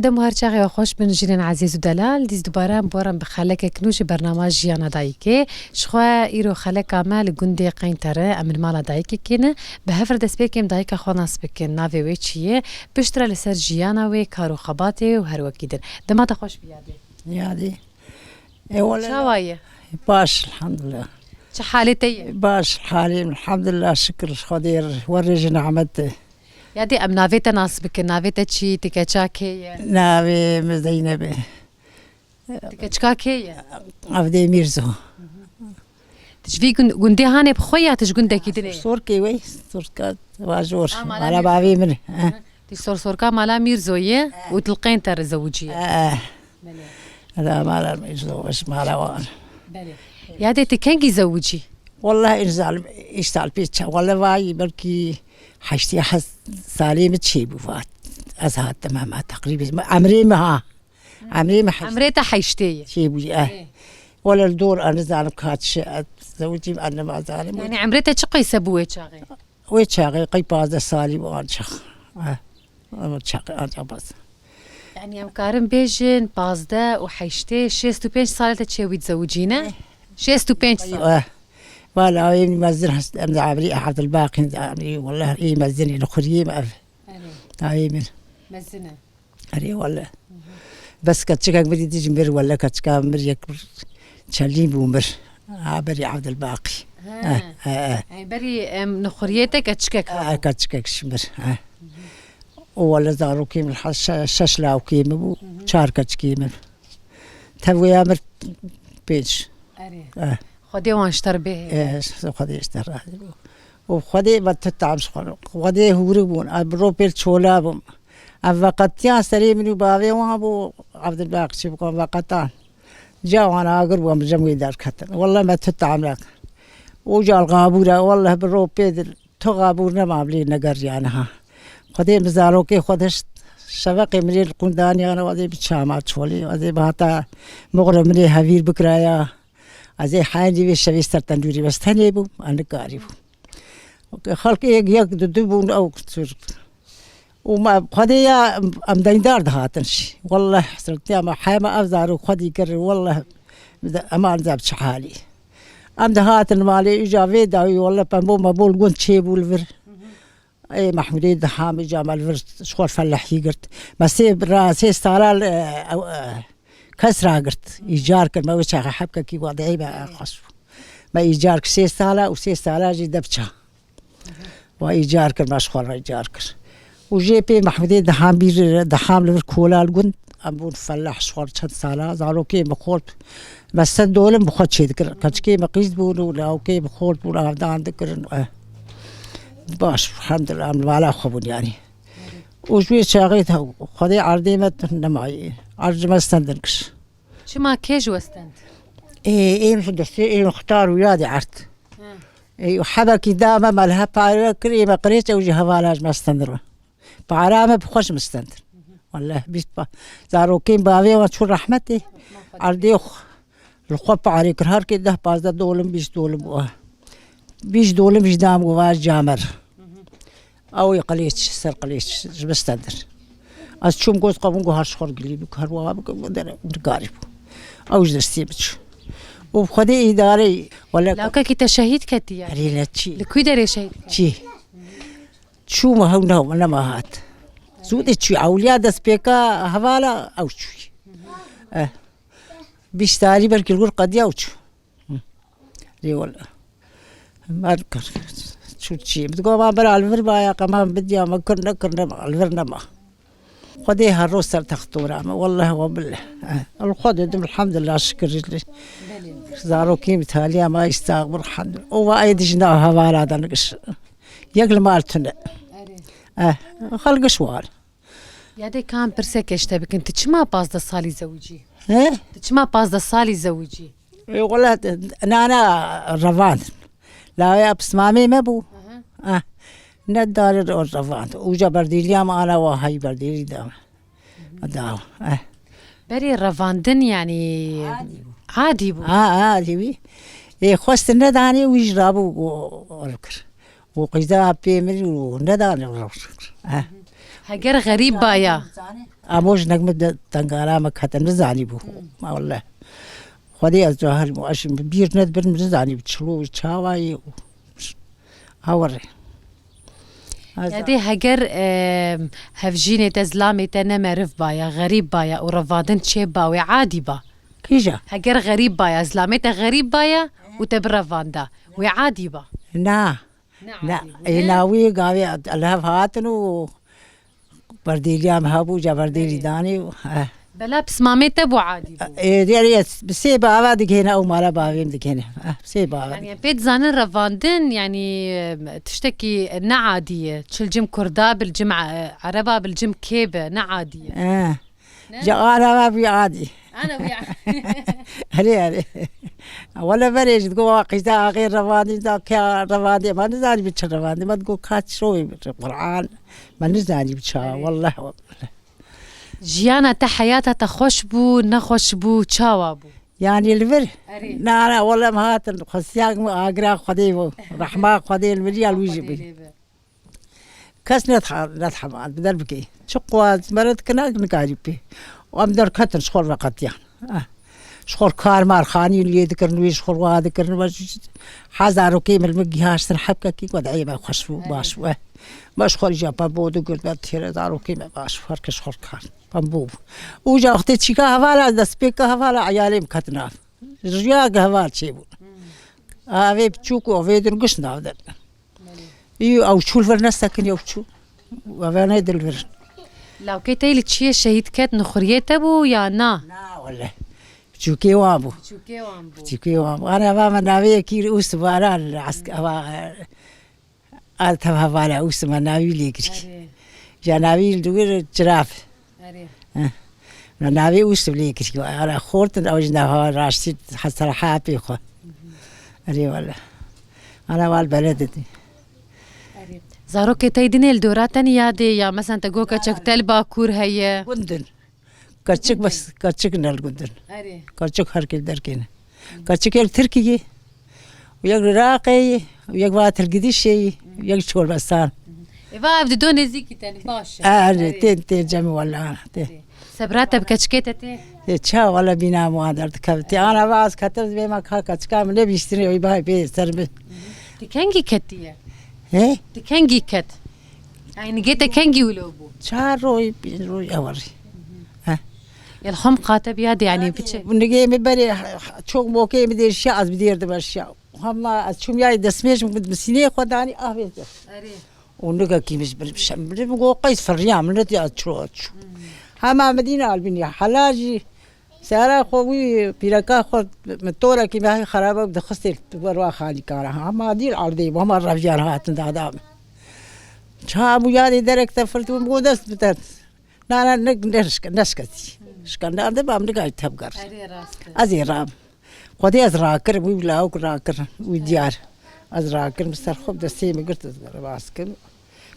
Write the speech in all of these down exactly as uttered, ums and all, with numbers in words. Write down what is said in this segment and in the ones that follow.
Dem û her çaxê we xweş bin jînên ezîz û delal, dîs dubare em bi we re bi xelekek nû ji bernama Jiyana Dayikê. Ji xwe îro xeleka me li gundê Qeynter e, em li mala dayikekê ne. Bi hev re destpêkê em dayika xwe nas bikin, navê wê çi ye? Piştre li ser jiyana wê, kar û xebatê wê û her wekî din. Dema te xweş bi yadê. Yadê. E, wele Çawa ye? Baş, elhamdulillah. Çi halê te ye? Baş halê, elhamdulillah, şikir Xwedê, werê ji nehmet e. Yadê, em navê te nas bikin. Navê te çi? Ti keça kê ye? Navê min Zeynep e. Ti keçika kê ye? Evdê Mîrzo. Tu ji vî gund-, gundê hanê bi xwe ya tu ji gundekî dinê? Sorkê wey, Sorka Vajor. Ha, mala Mala Mîrzo. Bavê min. Hı. Ti sor sorka mala Mîrzo ye û tu li Qeynter zewicî ye. Eh. Belê. Hada mala Mîrzo, baş mala wan. Belê. Yadê, tu kengî zewicî? Wallahi, in zalim, îştal pêça. Wallahi vay, belkî heştê heft salê min çêbû vat. Ez hatim hema teqrîben. Emrê min ha. Emrê min heşt. Emrê te heştê ye. Çêbû, eh. Ê. Wele li dor, ez nizanim ka çi, ez zewicîm, ez nima zanim. Yani emrê te çi qeyse bû wê çaxê? Wê çaxê qey pazdeh salî bû ancax. Eh. Ama çaxê ancax bas. Yani em karin bêjin pazdeh û heştê, şêst û pênc salê te çêbû zewicî ne? Eh. Şêst û pênc sal. Eh. Vala, em mezin hest, em de abrî Abdülbaqî, em de abrî, wallah, ê mezin, ê xuriyê me ev. Erê. Dayê min. Mezin e. Erê wele. Bes keçikek mirî dî jî mir wele, keçika mir yek bir çelî bû mir. Ha, berî Abdülbaqî. Ha. Eh, eh, eh. Ey, berî, em, nixuriyê te keçikek Ha, hebû. Keçikek ji mir. Eh. Û wele zarokê min he-, şe-, şeş lawkê min bû, çar keçikê min. Tevwêya mir pênc. Erê. Eh. Xwedê wan ji te re bêhê. Eh, Xwedê ji te razî bû. Û Xwedê me tu tam ji xwe. Xwedê hûrik bûn. Ez bi ro pêl çola bûm. Em veqetiyan serê min û bavê wan bû, Abdülbaqî çi bû, veqetan. Ca wan agir bû, em cem wê derketin. Wallah me tu tam nek. Û cal qabûra, wallah bi ro pê dil, tu qabûr nema bilê neger ya niha. Xwedê min zarokê xwe dişt, şeveqê min ê li qûndaniyana, wazê bi çama çolê, wazê bi hata muxre min ê hevîr bikiraya. Ez ê heyndî vê şevê ser tendûrî bes tenê bûm, ez nikarî bûm. Xelk êk yek du du bûn, ew tur. Û me Xwedê ya em deyndar dihatin jî. Wallah hesretiya me hema ev zarok xwedî kir, wallah em anca bi çi halî. Em dihatin malê îca vê dawî, wallah pembo me bol gund çêbû li vir. Ê Mehmûdê diha min îca me li vir ji xwe felehî girt. Me sê ra-, sê sala li, ew, e, kes ragirt. Îcar kir me wê çaxê hebkekî wadeyê me qas bû. Me îcar kir sê sala û sê sala jî de biça. Wa îcar kir, me ji xwe re îcar kir. Û jê pê Mehmûdê diham bîr, diham li vir kola li gund. Em bûn feleh ji xwe çend sala, zarokê min xort. Me send dolim bi xwe çêdikir. Keçikê min qîz bûn û lawkê min xort bûn, avdan dikirin. Eh. Baş, elhamdulillah, em li mala xwe bûn yanî. Û ji wê çaxê te Xwedê erdê me nemayê. Erd ji me stendin kir. Çima kê ji we stend? Ê, ên destê ên xtar û yadê erd. Hı. Ê, û hebekî da me, me li hev pare kir, ê me qirêç ew jî hevala ji me stendir. Para me bi xwe ji min stendir. Walleh, bîst pa-, zarokên bavê wan çû rehmetê. Erdê xwe, li xwe parê kir. Her kê deh pazdeh dolim, bîst dolim bû. Bîst dolim jî dam û va camer. Ew ê qilêç, ser qilêç, ji min stendir. Ez çûm got, qebûn got, her ji xwe gilî bik, her wiha bik, got, dere, nikarî bû. Ew ji destê min çû. Û bi Xwedê îdareyî, wele Lawkekî te şehîd ketî ye? Erê, le çi? Li kû derê şehîd ketî? Çi? Çû me hew ne, nema hat. Zû de çû, ewliya destpêka hevala ew çû. Eh. Bîst tarî belkî li wir qediya ew çû. Hı. Rê wele. Mer kir. Çû çî. Min digot, "Ma bira li vir baya, qema bidiya me kir, nekir, nema, li vir nema." Xwedê her roz ser textora me. Walleh we bileh. Eh, li xwe dedim, elhamdulillah, şikir. Belê. Zarokê min taliya me îstax bir, elhamdulillah. O va ê dijna hevala de nigiş. Yek li mal tune. Erê. Eh, xelgiş war. Yadê, ka em pirseke ji te bikin, tu çima pazdeh salî zewicî? He? Tu çima pazdeh salî zewicî? E, wele, nana revand. Lawê pismamê me bû. Aha. Ah, ne darê o revand. Uca berdêriya me ana wa hay berdêrî da. Da, eh. Berê revandin, yanî, adî bû. Adî bû. Ha, adî wî. Ê, xwestin nedanê, wî jî rabû, o, o kir. Û qîza pê min û nedanê, o kir. Eh. Heger xerîb baya. Amo jinek min de tengara me kete, nizanî bû. Ma wele. Xwedê ez cahil bû. Eşim bîr nedibir, nizanî bû çilo çawa yê. Hawirê. Ya dê heger, e, hevjînê te, zilamê te ne meriv baya, xerîb baya û revandin çêba wê adî ba. Kîja? Heger xerîb baya, zilamê te xerîb baya û te birevanda. Wê adî ba. Na. Ne Na, adî bû, ê ne? Na wî gavê li hev hatin û berdêliya me hebû, ca berdêlî Belê. Danî û, eh. Bela pismamê te bû adî bû. Ê, derê, bi sê bava digihêne ew mala bavê min digihêne. Eh, bi sê bava. Yani pê dizanin revandin, yani, e, tiştekî ne adî ye. Çil cim Kurda, bil cim, e, Ereba, bil cim kê be, ne adî ye. Eh. Ne? Ca ana me bû adî. Ana bû ya. Erê, erê. Wele berê ji digo wa qîza axê revandî da ke revandî. Me nizanî bi çi revandî. Me digo kaç şoy Qur'an. Me nizanî bi ça. Erê. Wallah, wallah. Jiyana te, heyata te xweş bû, nexweş bû, çawa bû? Yani li vir? Erê. Na, na, wele em hatin. Xwestiyak min agira Xwedê bû. Rehma Xwedê li vir ya li wî jî bû. Xwedê lê be. Kes nediha-, nedihemand bi derbikê. Çi qas meret kina nikarî pê. Û em derketin ji xwe veqetiyan. Eh. Ji xwe kar mar xanî lê dikirin, wê ji xwe wa dikirin, we ji, ji, hezar û kêm li min gihaştin hebkekî ku dayê me xweş bû, Evet. baş bû. Eh. Me ji xwe îja pembo digirt, me têre zarokê me baş bû, her kes ji xwe kar. Pembo bû. Û ca wextê çîka hevala, destpêka hevala eyalê min ketin av. Riya heval çêbûn. Hmm. Avê biçûk û avê din giş navdin. Belê. Î ew çû li vir nesekin, ew çû. Ev ne dil vir. Lawkê te li çiyê şehîd ket, nixuriyê te bû ya na? Na, wele. Biçûkê wan bû. Biçûkê wan bû. Biçûkê wan bû. Ana va me navê yekî Ûs bû, ara li esk-, eva, a tev hevala Ûs me navî lê girî. Erê. Ja navî li wir Ciraf. Erê. Heh. Na navê Ûs lê kirî. Ara xortin ew ji nava raştî hesel hapê xwe. Erê wele. Ana wal beled dî. Erê. Zarokê te dinê li dora te nî yadê ya, mesela te goka çek tel Bakur heye. Gundin. Kaçik bes, kaçik nel gundin. Erê. Kaçik her kê derkêne. Kaçik el Tirkiye. Û yek Iraqê, û yek va Tirgidişê, û yek Çorbestan. Eva ev di do nêzîkî te, baş e. E, erê, Erê. Tên, tên cem wala, tên. Sebra te bi keçikê te tê? Tê ça wala bîna wan derdikevitî. Ana va ez ketim bê me ka keçika min nebîştirê, wî bay bê ser min. Ti kengî ketiye? He? Ti kengî ket? Eynigê te kengî wilo bû? Çar roy, pênc roy ewarî. He. Yel xom qate biya de yani biçe. Nigê mi berê çok mokê mi dêr şiya, az bi dêr de şiya. Hama ez çûm yayê destmêj min bi sinê xwe danî, ah, vê de. Erê. Û nigekî min ji bir şem, min go qeys firriya, min nediya ço, ço. Hema min dîn albînî, hela jî sera xwe wî pîreka xwe, min torekî me xerabe dixistê wer wa xalîkara. Hema dîl ardê, hema reviyan hatin dada min. Ça bû yadê derek te firtûn, min go dest bide. Na, na, ne, ne, neşke-, neşketî. Şikandar de bam nigay tebgar. Erê rast e. Ez ê ram. Xwedê ez rakirim, wî lawik rakirim, wî diyar. Ez rakirim, ser xwe destê min girt, ez rast kirim.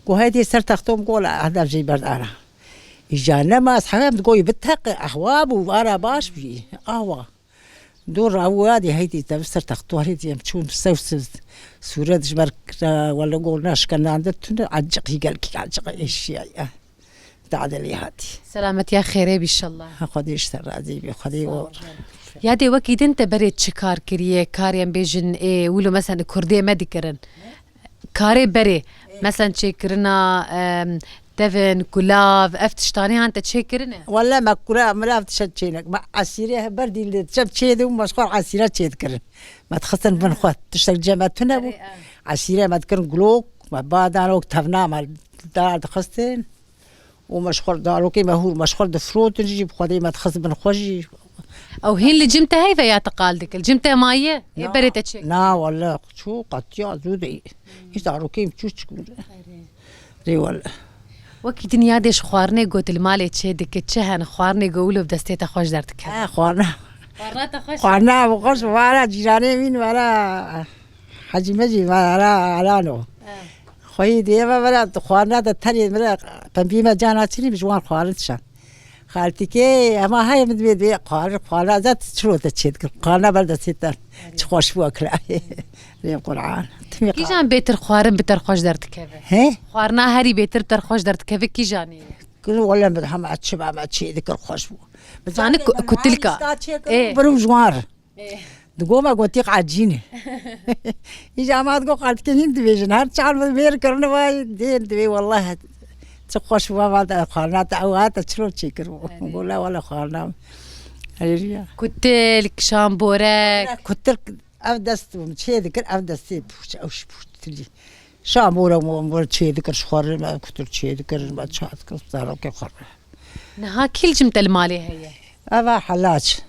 Ku heytê ser texto min gola, heda jê berd ara. Îja nema ez hewem digoyî biteqe, ehwa bû, ara baş bûyî. Ahwa. Do rawa dê heytê te ser texto, heytê em çûn sew siz. Sûret ji ber, wele gol naşkendan de tune, acık, gelkî acık eşiya ya. Tadilî hatî. Selametiya xêrê bî inşallah. Ha, Xwedê ji te razî bî, Xwedê o. Ya dê wekî din te berê çi kar kiriye, karê em bêjin ê wilo mesela kurdê me dikirin. Karê berê, mesela çêkirina, em, devin, kulav, ev tiştanê han te çêkirine? Wele me kula, me ev tişt çênek. Me esîrê he ber dîl de çem çê de û me ji xwe esîre çê dikirin. Me dixistin bin xwe, tiştek cem me tune bû. Erê, erê. Esîre me dikirin gulok, me badan ok tevna me dar dixistin. Û me ji xwe darokê me hûr, me ji xwe difirotin jî, bi Xwedê me dixist bin xwe jî. Ew hîn li cim te heyve ya te qal dikir? Cim te maye? Ê Na, berê te çek? Na, wele, çû qetiya zû de. Hiç darokê min çû çik bû. Erê. Rê wele. Wekî dinya dê ji xwarinê got li malê çê dike, çi hen xwarinê got wilo bi destê te xweş derdikeve? E, xwarina. Xwarina te xweş e? Xwarina bi xweş, vara cîranê min, vara Hecî Mecî, vara Alano. E. Xweyî dê ve vera xwarina de tenê mire pembî me cana çinî bi ji wan xwarin dişan. Qaltîkê, ema heye min divê, divê xwarin, xwarina zat çilo te çê dikir. Xwarina ber destê te. Çi xweş bû ekle. Rê Qur'an. Timî Kîjan bêtir xwarin bi te xweş derdikeve? He? Xwarina herî bêtir bi te xweş derdikeve kîjanê ye? Kir wele min hema çi be, me çê dikir xweş bû. Zanî ku-, kutilka. Ê. Birim ji wan re. Ê. Digoma gotî qacîne. Îja ma digo qaltike hîn dibêjin. Her çar min vêr kirine vay dê divê wellah. Çi xweş bû va de xwarina te ew hate çilo çêkir bû. Erê. Gola wala xwarina. Erê ya. Kutil, kişan borek. Kutil ev dest bû, çê dikir, ev destê pûç, ew ji pûç tilî. Şa mora mo, mor çê dikir, ji xwarin me kutil çê dikir, me çat kir, zarokê xwarin. Niha kî li cim te li malê heye? Eva helac.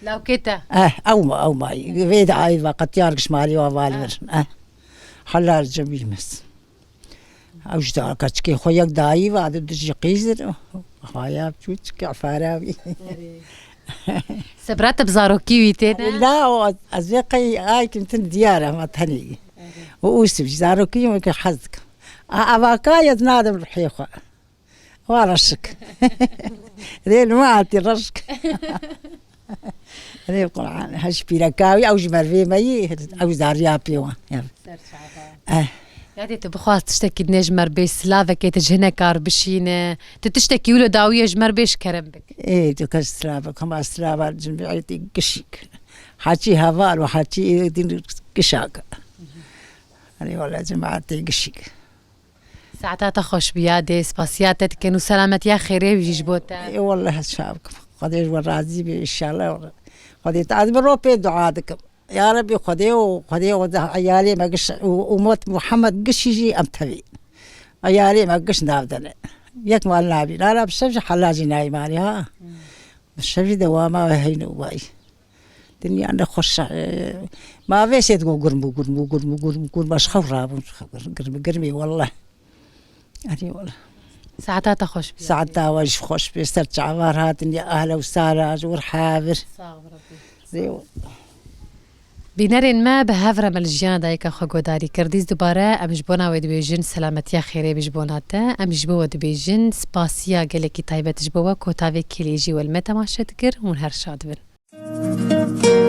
Lawkê te? Eh, ew ma, ew ma. Vê de ayva qetiyar giş malê wa val Ha. vir. Eh. Helac cemî mes. Ew ji da keçikê xwe yek dayî va, di dijî qîzir. Haya çû çike fara wî. Sebra te bi zarokî wî tê ne? La, o, ez vê qey ay kim tin diyar em, tenê. Û ûsif, zarokî wî ke hez dikim. A, avaka ez nadim ruhê xwe. Wa reşik. Rê li me hatî reşik. Rê Qur'an, heş pîreka wî, ew ji mervê me yî, ew zariya pê wan. Ya. Ser çava. Eh. Yadê tu bixwaz tiştekî dinê ji me re bêj, silavekê tu ji hinek kar bişîne. Tu tiştekî wilo dawiye ji me re bêj kerem bik. Ê, tu kes silavek, hema silava cimîetî gişik. Haçî heval û haçî din gişak. Hani wala cemaetê gişik. Saeta te xweş bî yadê, spasiya te dikin û selametiya xêrê wî jî ji bo te. Ê, wallah, çav kim. Xwedê ji we razî be, înşallah. Xwedê te ez bi ro pê dua dikim. Ya Rebî, Xwedê û, Xwedê û de eyalê me giş û ummet Muhammed gişî jî em tevî. Eyalê me giş nav dene. Yek mal nabî. Nara bi şev jî hela jî nayî malê ha. Bi şev jî dewama we heyne û vay. Dinya ne xweş e. Ma vê sê digo gurm bû, gurm bû, gurm bû, gurm bû, gurm, ez xew rabûm, gurm, gurmê, wallah. Erê, wallah. Saeta te xweş bî. Saeta we jî xweş bê, ser çavar hatin ya ahle û sara ji wir havir. Sağ ol Rabbi. Zê Bînerên me, bi hev re me li jiyana dayika xwe guhdarî kir. Dîs dubare em ji bona wê dibêjin selametiya xêrê bî ji bona te. Em ji bo we dibêjin spasiya gelekî taybet ji bo we ku ta vê kêliyê jî we li me temaşe dikir. Hûn her şad bin.